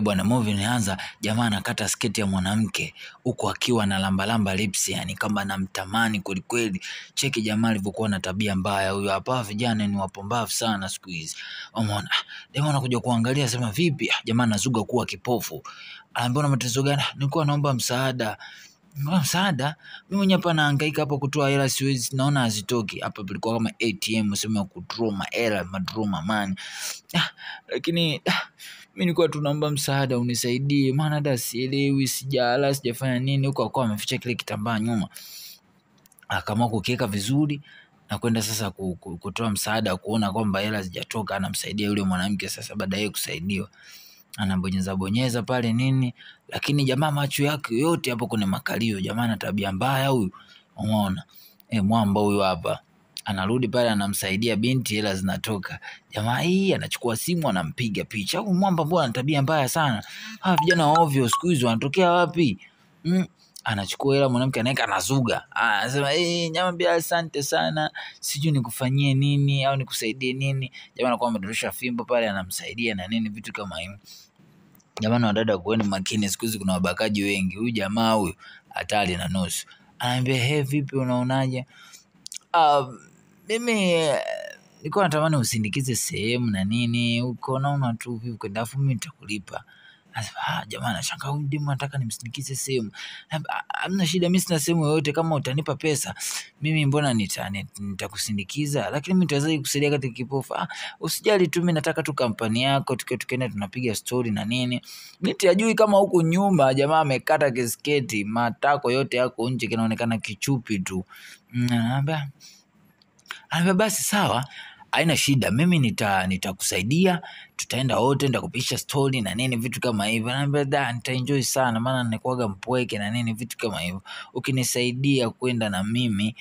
Bwana, movie inaanza, jamaa anakata sketi ya mwanamke huku akiwa na lambalamba lips, yani kama anamtamani kweli kweli. Cheki jamaa alivyokuwa na tabia mbaya huyu hapa. Vijana ni wapumbavu sana siku hizi. Umeona? Jamaa anakuja kuangalia sema vipi? Jamaa anazuga kuwa kipofu. Anaambiwa na matatizo gani? Nilikuwa naomba msaada. Msaada? Mimi mwenyewe hapa nahangaika hapa kutoa hela siwezi, naona hazitoki. Hapa palikuwa kama ATM sehemu ya kudraw mahela, madraw money. Lakini mimi nilikuwa tu naomba msaada unisaidie, maana hata sielewi, sijala, sijafanya nini. Huko akawa ameficha kile kitambaa nyuma. Akaamua kukiweka vizuri na kwenda sasa kutoa msaada, kuona kwamba hela hazijatoka. Anamsaidia yule mwanamke sasa, baadaye kusaidiwa. Anabonyeza bonyeza pale nini, lakini jamaa macho yake yote hapo kwenye makalio. Jamaa ana tabia mbaya huyu, umeona? Mwamba huyu hapa. Anarudi pale anamsaidia binti, hela zinatoka. Jamaa hii anachukua simu anampiga picha. Huyu mwamba mbona ana tabia mbaya sana. Hawa vijana wa ovyo siku hizi wanatokea wapi? Anachukua hela mwanamke anaweka, anazuga. Anasema nyama, asante sana, sijui nikufanyie nini au nikusaidie nini. Jamaa anakuwa amedondosha fimbo pale, anamsaidia na nini, vitu kama hivyo. Jamani wadada, kuweni makini, siku hizi kuna wabakaji wengi. Huyu jamaa huyu hatari na nusu. Anaambia he, vipi unaonaje? Mimi nilikuwa natamani usindikize sehemu na nini huko, naona tu vipi kwenda, afu mimi nitakulipa. Anasema jamaa anashangaa, huyu demu anataka nimsindikize sehemu. Hamna shida, mimi sina sehemu yoyote, kama utanipa pesa mimi mbona nitakusindikiza, lakini mimi nitaweza kukusaidia katika kipofu. Usijali tu, mimi nataka tu kampani yako, tukiwa tukienda tunapiga story na nini. Binti hajui kama huku nyuma jamaa amekata kisketi, matako yote yako nje, kinaonekana kichupi tu. Anaambia basi sawa, haina shida, mimi nitakusaidia, tutaenda wote, nitakupisha story na nini, vitu kama hivyo. Anaambia da, nitaenjoy sana, maana nilikuwaga mpweke na nini, vitu kama hivyo. Ukinisaidia kwenda na mimi,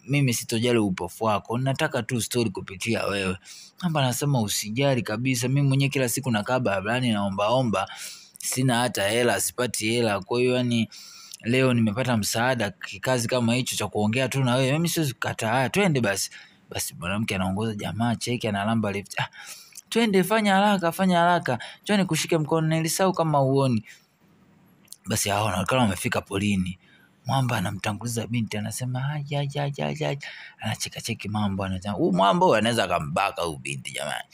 mimi sitojali upofu wako, nataka tu story kupitia wewe. Amba anasema usijali kabisa, mimi mwenyewe kila siku nakaa barabarani naombaomba, sina hata hela, sipati hela. Kwa hiyo yani leo nimepata msaada kikazi kama hicho cha kuongea tu na wewe, mimi siwezi kukataa. Haya, twende basi. Basi mwanamke anaongoza jamaa, cheki analamba lift. Twende, fanya haraka, fanya haraka, njoo nikushike mkono, nilisahau kama uoni. Basi hao wanaonekana wamefika polini. Mwamba anamtanguliza binti, anasema haya haya haya, anacheka cheki mambo, anasema huyu mwamba huyu anaweza akambaka huyu binti jamani.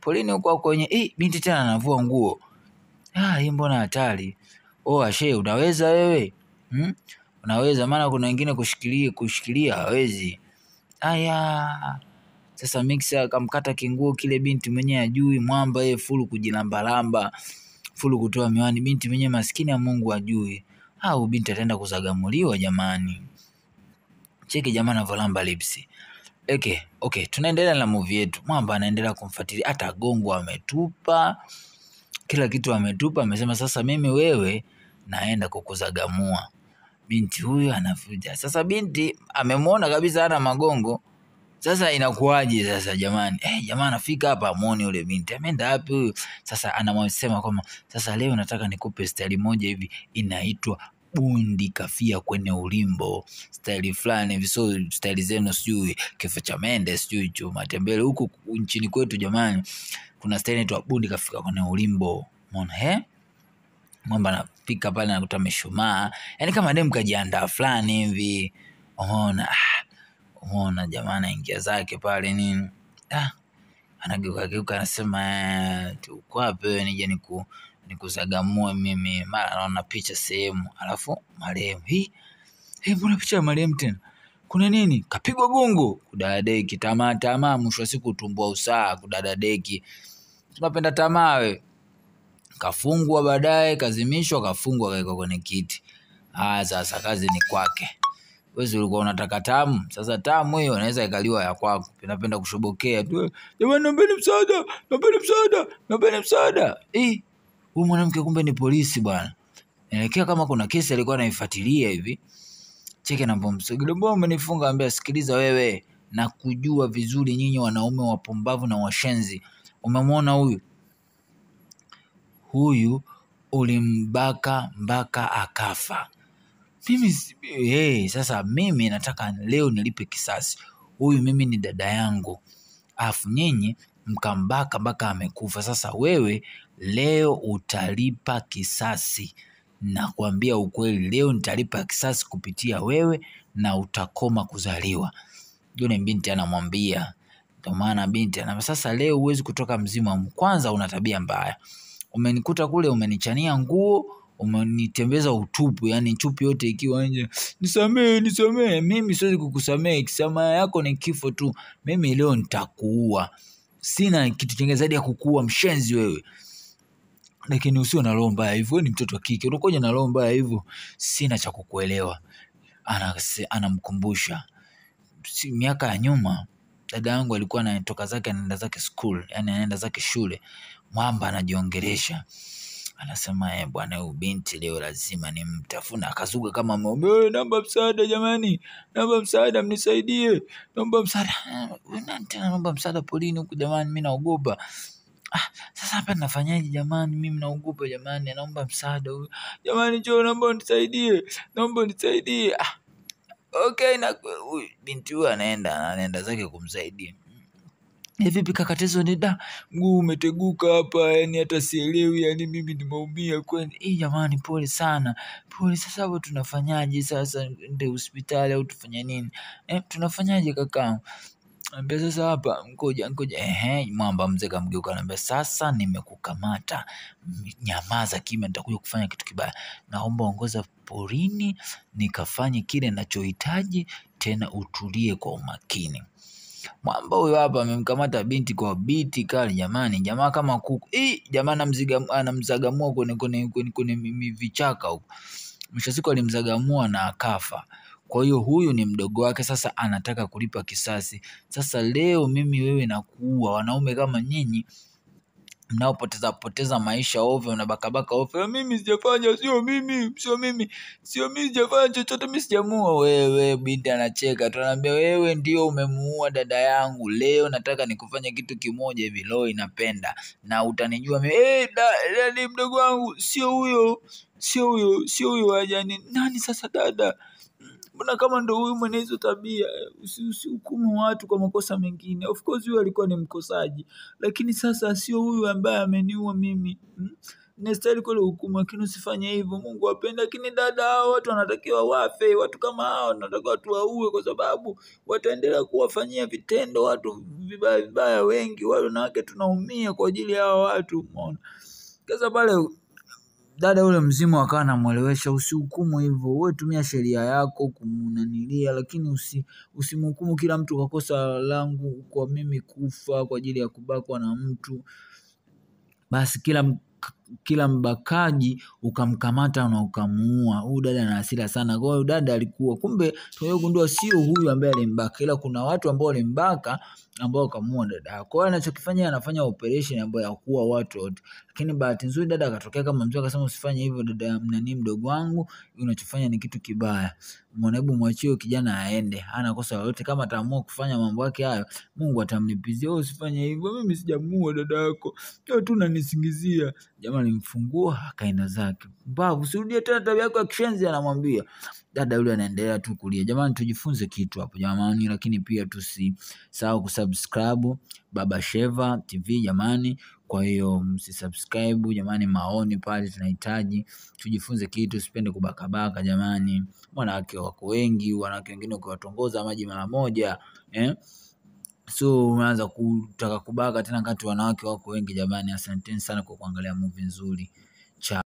Polini huko kwenye binti tena anavua nguo. Hii mbona hatari. Oh, ashe, unaweza wewe? Unaweza, maana kuna wengine kushikilia hawezi. Aya. Sasa mixer akamkata kinguo kile, binti mwenyewe ajui. Mwamba yeye fulu kujilambalamba, fulu kutoa miwani, binti mwenyewe maskini ya Mungu ajui. Au binti ataenda kuzagamuliwa jamani. Cheki jamaa anavolamba lipsi. Okay, tunaendelea na movie yetu. Mwamba anaendelea kumfuatilia, hata gongo ametupa, kila kitu ametupa. Amesema sasa mimi wewe naenda kukuzagamua. Binti huyu anafuja. Sasa binti amemuona kabisa hana magongo. Sasa inakuaje sasa jamani? Jamaa anafika hapa amuone yule binti. Ameenda wapi huyu? Sasa anamsema kwamba sasa leo nataka nikupe style moja hivi inaitwa bundi kafia kwenye ulimbo. Style fulani hivi, so style zenu sijui kifo cha mende sijui chuma tembele. Huku nchini kwetu jamani kuna style inaitwa bundi kafika kwenye ulimbo. Umeona Mwamba anafika pale anakuta mishumaa. Yaani kama demu kajiandaa fulani hivi. Umeona? Umeona jamaa anaingia zake pale nini? Anageuka geuka anasema uko wapi wewe nije nikuzagamue mimi. Mara anaona picha sehemu, alafu marehemu. Hii mbona picha ya marehemu tena? Kuna nini? Kapigwa gongo. Kudadadeki, tamaa tamaa, mwisho wa siku tumbua usaa, kudadadeki. Tunapenda tamaa we. Kafungwa baadaye, kazimishwa, kafungwa kawekwa kwenye kiti. Sasa kazi ni kwake. Wewe ulikuwa unataka tamu, sasa tamu hiyo inaweza ikaliwa ya kwako. Napenda kushobokea tu. Jamani naombeni msaada, naombeni msaada, naombeni msaada. Huyu mwanamke kumbe ni polisi bwana. Inaelekea kama kuna kesi alikuwa anaifuatilia hivi. Cheke na mbomsogelea, mbona umenifunga? Ambia sikiliza wewe, na kujua vizuri nyinyi wanaume wapumbavu na washenzi. Umemwona huyu? Huyu ulimbaka mpaka akafa. Mimi sasa mimi nataka leo nilipe kisasi. Huyu mimi ni dada yangu. Afu nyinyi mkambaka mpaka amekufa. Sasa wewe Leo utalipa kisasi. Nakwambia ukweli, leo nitalipa kisasi kupitia wewe na utakoma kuzaliwa. Yule binti anamwambia. Ndio maana binti anamwambia sasa leo huwezi kutoka mzima. Kwanza una tabia mbaya. Umenikuta kule umenichania nguo, umenitembeza utupu, yani chupi yote ikiwa nje. Nisamee, nisamee. Mimi siwezi kukusamee. Kisamaha yako ni kifo tu. Mimi leo nitakuua. Sina kitu kingine zaidi ya kukuua, mshenzi wewe. Lakini usiwe na roho mbaya hivyo, ni mtoto wa kike. Unakuja na roho mbaya hivyo, sina cha kukuelewa. Anamkumbusha. Si miaka ya nyuma dada yangu alikuwa anatoka zake anaenda zake school, yani anaenda zake shule. Mwamba anajiongelesha. Anasema bwana huyu binti leo lazima nimtafuna. Akazuka kama ng'ombe, naomba msaada jamani, naomba msaada mnisaidie, naomba msaada. Nani tena naomba msaada polini huku jamani, mimi naogopa. Sasa hapa nafanyaje jamani, mimi naogopa jamani, naomba msaada huyu. Jamani njoo naomba unisaidie, naomba unisaidie. Okay, na huyu binti huyu anaenda zake kumsaidia. Vipi kaka, tatizo ni da, mguu umeteguka hapa, yani hata sielewi, yani mimi nimeumia kweli. Jamani pole sana. Pole. Sasa hapo tunafanyaje sasa, ndio hospitali au tufanye nini? Tunafanyaje kaka? Anambia sasa hapa ngoja. Mwamba mzee kamgeuka anambia sasa nimekukamata. Nyamaza kimya, nitakuja kufanya kitu kibaya. Naomba ongoza porini nikafanye kile ninachohitaji, tena utulie kwa umakini. Mwamba huyo hapa amemkamata binti kwa biti kali jamani, jamaa kama kuku. Jamaa anamzagamua kwenye vichaka huko. Mwisho siku alimzagamua na akafa. Kwa hiyo huyu ni mdogo wake, sasa anataka kulipa kisasi. Sasa leo mimi wewe nakuua. Wanaume kama nyinyi mnaopoteza poteza maisha ovyo, mnabakabaka ovyo. Mimi sijafanya, sio mimi, sijafanya chochote, mimi sijamuua. Wewe binti anacheka, tunaambia wewe ndio umemuua dada yangu. Leo nataka nikufanye kitu kimoja hivi, leo inapenda na utanijua mimi. Dada mdogo wangu, sio huyo hajani. Nani sasa dada? Mbona kama ndo huyu mwenye hizo tabia? Usihukumu watu kwa makosa mengine. Of course huyu alikuwa ni mkosaji, lakini sasa sio huyu ambaye ameniua mimi. Nastahili kule hukumu, lakini usifanye hivyo. Mungu apenda. Lakini dada, hao watu wanatakiwa wafe. Watu kama hao wanatakiwa tuwaue, kwa sababu wataendelea kuwafanyia vitendo watu vibaya vibaya wengi. Wale wanawake tunaumia kwa ajili ya hao watu. Umeona? Sasa pale dada yule mzimu akawa anamuelewesha, usihukumu hivyo, wewe tumia sheria yako kumunanilia, lakini usimhukumu kila mtu kwa kosa langu, kwa mimi kufa kwa ajili ya kubakwa na mtu. Basi kila mbakaji ukamkamata na ukamuua. Huyu dada ana hasira sana. Kwa hiyo dada alikuwa kumbe tunayogundua sio huyu ambaye alimbaka, ila kuna watu ambao walimbaka ambao wakamuua dada. Kwa hiyo anachokifanya anafanya operation ambayo ya kuua watu wote. Lakini bahati nzuri dada akatokea kama mzee akasema usifanye hivyo dada, nani mdogo wangu, unachofanya ni kitu kibaya. Mbona hebu mwachie kijana aende, hana kosa lolote. Kama ataamua kufanya mambo yake hayo, Mungu atamlipizia. Wewe usifanye hivyo, mimi sijamuua dada yako, wewe tu unanisingizia. Jamaa alimfungua akaenda zake. Mbavu, usirudie tena tabia yako ya kishenzi, anamwambia. Dada yule anaendelea tu kulia. Jamani tujifunze kitu hapo jamani, lakini pia tusisahau kusubscribe Baba Sheva TV jamani. Kwa hiyo msisubscribe jamani, maoni pale tunahitaji tujifunze kitu, usipende kubakabaka jamani. Wanawake wako wengi, wanawake wengine ukiwatongoza maji mara moja, so unaanza kutaka kubaka tena kati wanawake wako wengi jamani. Asanteni sana kwa kuangalia movie nzuri.